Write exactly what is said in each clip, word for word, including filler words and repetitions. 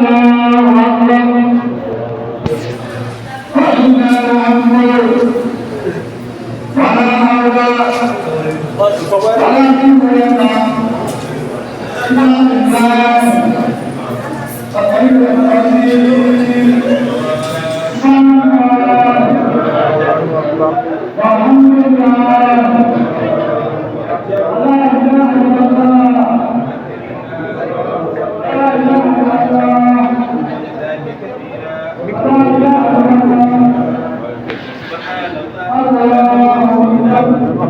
الله أكبر. ولله الحمد. ولا حول ولا قوة إلا بالله. الحمد لله. والحمد لله. لا إله إلا الله.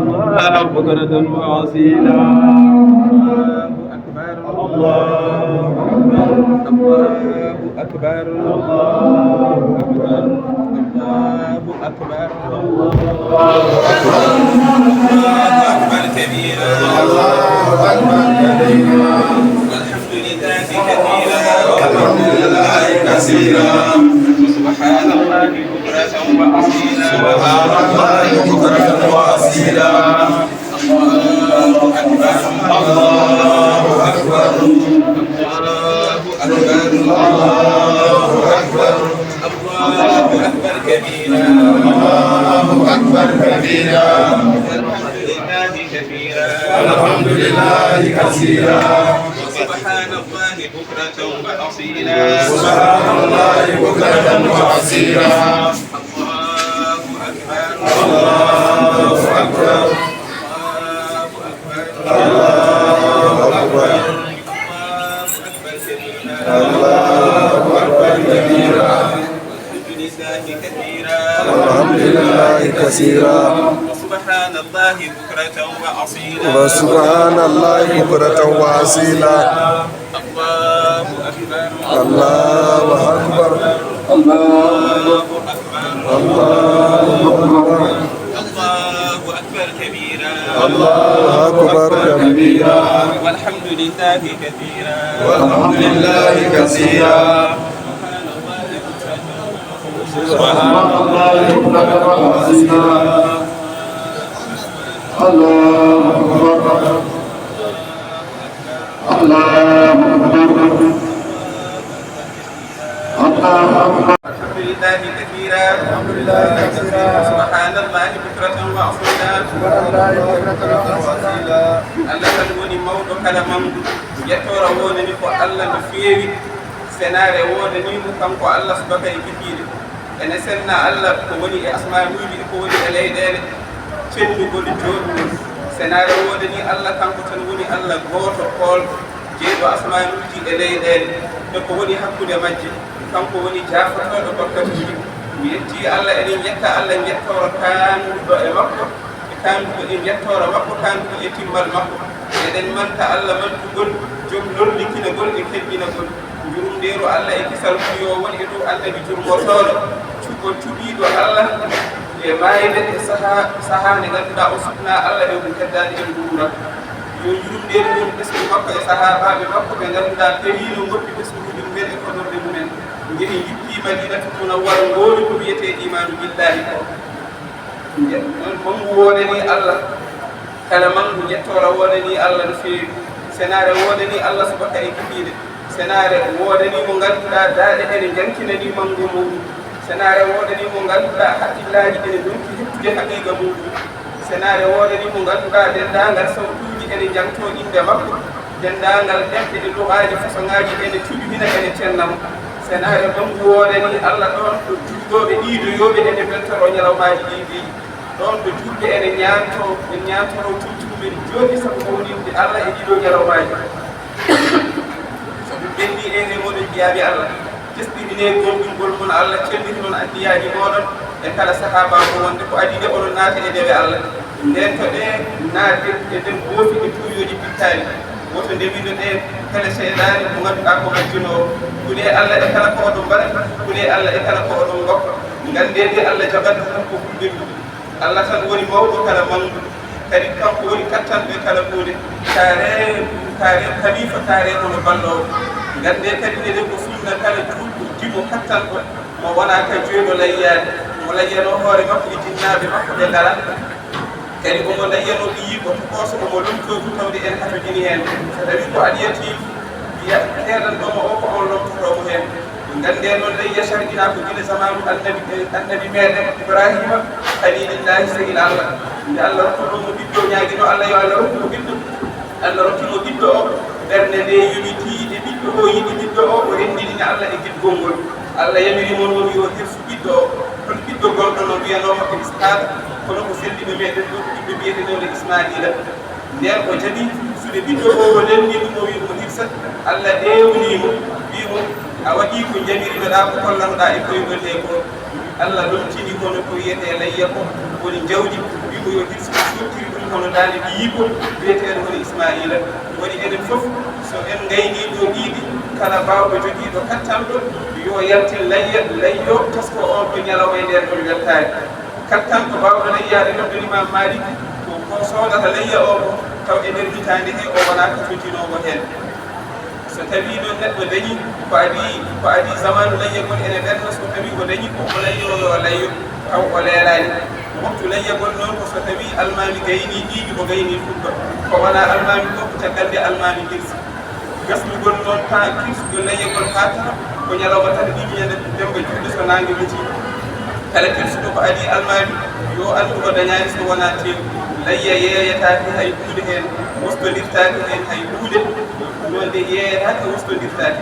الله بكرة وأصيلا. الله أكبر، الله أكبر، الله أكبر، الله أكبر، الله أكبر. الله أكبر كبيرا. الله أكبر كبيرا. والحمد لله كثيرا. والحمد لله كثيرا. وسبحان الله بكرة وأصيلا. سبحان الله بكرة وأصيلا. الله أكبر. الله أكبر. الله أكبر. الله أكبر. الله أكبر كبيرا. الله أكبر كبيرا. والحمد لله كثيرا. والحمد لله كثيرا. وسبحان الله بكرة وأصيلا. سبحان الله بكرة وأصيلا. الله أكبر. الله أكبر. الله أكبر. الله أكبر. الله أكبر كبيرا. الله أكبر كبيرا. والحمد لله كثيرا. والحمد لله كثيرا. وسبحان الله بكرة وأصيلا. وسبحان الله بكرة وأصيلا. الله أكبر. الله أكبر. الله أكبر. الله أكبر. الله أكبر كبيرا. الله أكبر كبيرا. والحمد لله كثيرا. والحمد لله كثيرا. سبحان الله بكرة وأصيلا. الله أكبر. الله أكبر. الله أكبر. الحمد لله كثيرا. الحمد لله كثيرا. سبحان الله بكرة وأصيلا. سبحان الله بكرة وأصيلا. Allah tan woni mawɗo kala mangu. Yettoore woodani ko Allah no feewi. Senaare woodani mo kanko Allah subaka e kikiiɗe. Ene senna Allah ko woni e asmaanuuji e ko woni e leyɗeele, cellugol, jooɗugol. Senaare woodani Allah, kanko tan woni Allah gooto, koolɗo, jeyɗo asmaanuuji e leyɗeele, e ko woni hakkunde majje. Kanko woni jaafotooɗo bakkatuuji. Mi yettii Allah, eɗen njetta Allah njettooro kaanduɗo e makko, e kaanduɗo e njettooro makko, kaanduɗo e timmal makko. Eɗen manta Allah mantugol, jom lorlikinagol e kelɗinagol. Njurumdeeru Allah e kisal mum yo won e dow Annabi jurmotooɗo, cuɓo cuɓiiɗo Allah e maayde e saha, sahaa nde ngannduɗaa o suɓnaa Allah e o heddaani e nguura. Yo njurumdeeru won ɓesngu makko e sahaabaaɓe makko ɓe ngannduɗaa periino ngoɗɗi ɓesnguuji mumen e kodorɗe mumen. Njehi njippii Madiinatu Munawwara ngoori ko wiyetee iimaanu billaahi ko. Mangu woodani Allah. Kala mangu njettoora woodani Allah no feewi. Senaare woodani Allah subaka e kikiiɗe. Senaare woodani mo ngannduɗaa daaɗe ene njankinani mangu muɗum. Senaare woodani mo ngannduɗaa haqqillaaji ene ndonki hettude haqiiqa muɗum. Senaare woodani mo ngannduɗaa denndaangal sawtuuji ene njantoo innde makko. Denndaangal ɗemɗe e lugaaji fasoŋaaji ene cuɓi hina ene cenna mo. Senaare mangu woodani Allah ɗoon ɗo juulooɓe iidoyooɓe ene mbeltoroo ñalawmaaji iideeji. Ɗoon ɗo juulɓe ene ñaantoo, ɓe ñaantoroo culti mumen jooɗi sabu mawninde Allah e ɗiɗo ñalawmaaji. So ɗum ɓenni, enen e mooɗon jiyaaɓe Allah, tesɗinee goonɗingol mon Allah, celliti noon anniyaaji mooɗon e kala sahaa baawɗo wonde ko adii de oɗon naata e dewe Allah. Ndeen to ɗe naatde e nder goofi e tuuyooji pittaali. Woto nde windo ɗe kala seyɗaane mo ngannduɗaa ko majjunoowo. Kulee Allah e kala ko oɗon mbaɗa, kulee Allah e kala ko oɗon ngokka. Nganndee de Allah jaɓat tan ko fulɓe ɗum. Allah tan woni mawɗo kala manngu, kadi kanko woni kattanɗo e kala huunde. Kaare, kaare kalifa, kaare hono balloowo. Nganndee kadi eɗen ko sunna kala juulɗo, jimo kattanɗo, mo wonaa ka jeyɗo layyaade, mo layyanoo hoore makko e jinnaaɓe makko ɓe ngalaa. Kadi omo layyanoo ɓiyiiko tokooso, omo lomtoo ɗum tawde en hatojini heen. So tawii ko Al Yatiim, Heɗanɗo mo o, ko on lomtotoo mo heen. Nganndee noon, layya sar'inaa ko gila zamaanu Annabi, Annabi meeɗen Ibraahiima, Khaliilillaahi, sehil Allah. Nde Allah rokkuɗo mo ɓiɗɗo, ñaaginoo Allah yo Allah rokku mo ɓiɗɗo. Allah rokki mo ɓiɗɗo o, ɓernde nde yowitii e ɓiɗɗo o, yiɗi ɓiɗɗo o, o renndini Allah e giɗgol ngol. Allah yamiri mo noon yo hirsu ɓiɗɗo o. Kono ɓiɗɗo gonɗo no wiyanoo mo Ishaaqa, kono ko senndiiɗo meeɗen ɗo, ko ɓiɗɗo biyetenooɗo Ismaa'iila. Ndeen o jaɓi hirsude ɓiɗɗo o, o lelni ɗum, o wiyi ɗum o hirsa. Allah eewnii mo, wiyi mo, "A waɗii ko njamiriɗoɗaa, ko kollanoɗaa e koyɗol he ko." Allah lomtini kono ko wiyetee layya ko, woni jawdi, wiyi mo yo hirsu, sottiri ɗum hono daande ɓiyiiko biyeteeɗo hono Ismaa'iila. Waɗi enen fof, so en ngaynii ɗo ɓiiɗi, kala baawɗo jogiiɗo kattanɗo, yo yaltin layya, layyo, tasko on ɗo ñalawma e nder ɗon weltaare. Kattanɗo baawɗo layyaade ɗon ɗon Imaam Maalik, ko, ko soodata layya o ko taw e nder hitaande he o wonaa ko tojinoowo heen. So tawii noon neɗɗo dañii ko adii, ko adii zamaanu layyagol ene ɓerna, so tawii o dañii ko o layyo, yo o layyo, taw o leelaani. Waktu layyagol noon ko so tawii almaami gaynii ɗiiɗi, o gaynii fuɗɗo. Ko wonaa almaami ko, ko caggal nde almaami hirsi. Gasnugol noon taa kirsugol layyagol haa tara ko ñalawma tata ɗiiɗi ñande Demba Juulɗe so naange muti. Kala kirsuɗo ko adii almaami, yo anndu o dañaani so wonaa teewu. Layya yeeyataake hay huunde heen, wostondirtaake heen hay huunde, noon de yeeyataake, wostondirtaake.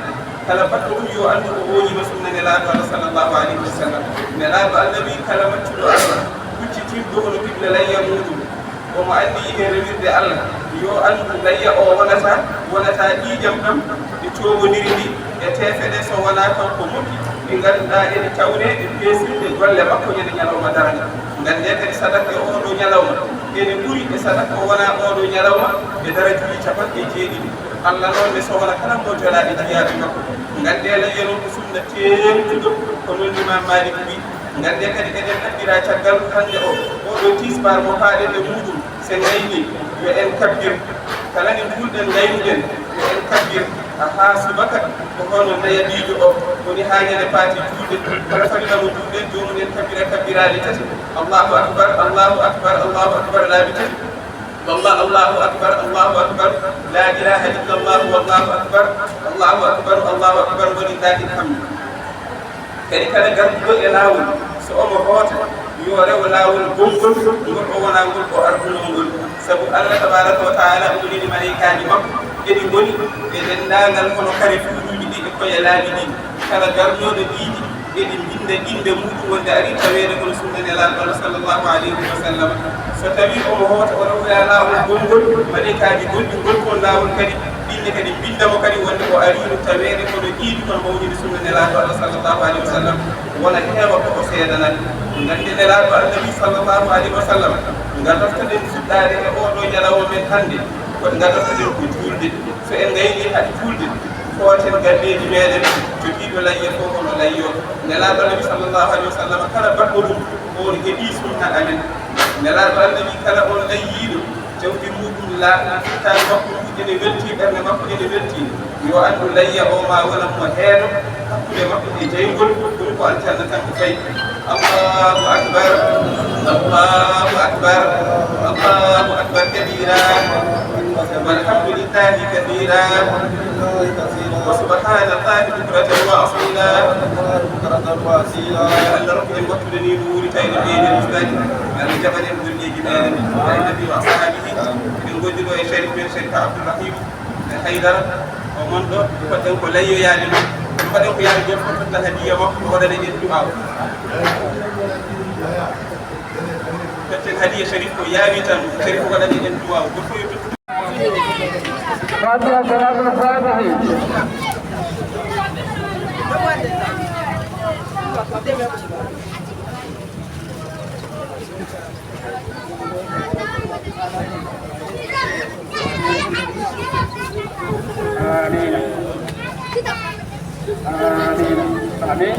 Kala baɗɗo ɗum yo anndu o ooñiima sunna Nelaaɗo Allah sallallahu alayhi wa sallam. Nelaaɗo Allah wi, kala maccuɗo Allah, huccitinɗo hono qibla layya muuɗum, omo anniyi heen rewirde Allah, yo anndu layya o wonata, wonata ƴiiƴam ɗam e coowondiri ndi e teefe ɗe, so wonaa taw ko moƴƴi ɗi ngannduɗaa ene tawnee e peesirɗe golle makko ñande ñalawma darnga. Nganndee kadi sadaka e oo ɗoo ñalawma ene ɓuri e sadaka ko wonaa oo ɗoo ñalawma e darajuuji capanɗe jeeɗiɗi. Allah noon ne sowna kala mo jolaa e jiyaaɓe makko. Nganndee layya noon ko sunna teeŋtuɗo, ko noon Imaam Maalik wi. Nganndee kadi eɗen ɗaɓɓira caggal hannde o, oo ɗoo tisbaar mo paaɗen e muuɗum, so en ngaynii, yo en kabbir. Kala nde njuulɗen, ngaynuɗen, yo en kabbir. Haa subaka, ko hono nayaɓiijo o woni haa ñande paati juulde. Kala farilla mo njuulɗen, joomum en kabbira kabbiraaɗe tati. Allahu akbar, Allahu akbar, Allahu akbar, laabi tati. Wallah, Allahu akbar, Allahu akbar, la ilaha illallah, wallahu akbar, Allahu akbar, Allahu akbar, walillahi alhamdu. Kadi kala garduɗo e laawol, so omo hoota, yo rew laawol gongol ngol o wonaa ngol o ardunoo ngol. Sabu Allah tabaraka wa taala omo neli maleykaaji makko, eɗi ngoni e denndaangal hono kare fuuruuji ɗi e koye laabi ɗi. Kala garnooɗo ɗiiɗi, eɗi mbinnda innde muuɗum wonde arii taweede kono sunna Nelaaɗo Allah sallallahu alayhi wa sallam. So tawii omo hoota, o rewoya laawol gongol, maleykaaji gonɗi ngol kon laawol kadi, ɗinne kadi mbinnda mo kadi wonde o ariino taweede kono ɗiiɗi kono mawninde sunna Nelaaɗo Allah sallallahu alayhi wa sallam, wona heewa ko o seedanata. Nganndee Nelaaɗo Allah wi sallallahu alayhi wa sallam, ngartortoɗen fuɗɗaade e oo ɗoo ñalawma men hannde, ko ngartortoɗen ko juulde. So en ngaynii hade juulde, footen galleeji meeɗen, jogiiɗo layya fof hono layyo. Nelaaɗo Nabi sallallahu alayhi wa sallam, kala baɗɗo ɗum, on heɓii sunna amen. Nelaaɗo Allah wi, kala on layyiiɗo, jawdi muuɗum laaɓi, fittaandu makko ndu ene weltii, ɓernde makko ene weltii, yo anndu layya o ma wona mo heedo hakkunde makko e jeyngol, ɗum ko aljanna tan ko fayi. Allahu akbar, Allahu akbar, Allahu akbar kabira, walhamdulillahi kathira, wa subhanallahi bukratan wa asila. Allah rokku en wattude ni no wuuri tawde ɓeyden ustaaji. Allah jaɓan en golleeji meɗen, e Nabi wa ashabihi. Eɗen gondi ɗo e Sharif men, Sharif Abdourahim Haydara, o mon ɗo, mbaɗen ko layyoyaade ɗum. Mbaɗen ko yaade gooto fof totta hadiya makko, o waɗana en du'aaw. Totten hadiya Sharif ko yaawi tan, Sharif waɗana en du'aaw. Gooto fof yo tottu. Fatiha, salatul fatihi. Amin. Amin. Amin.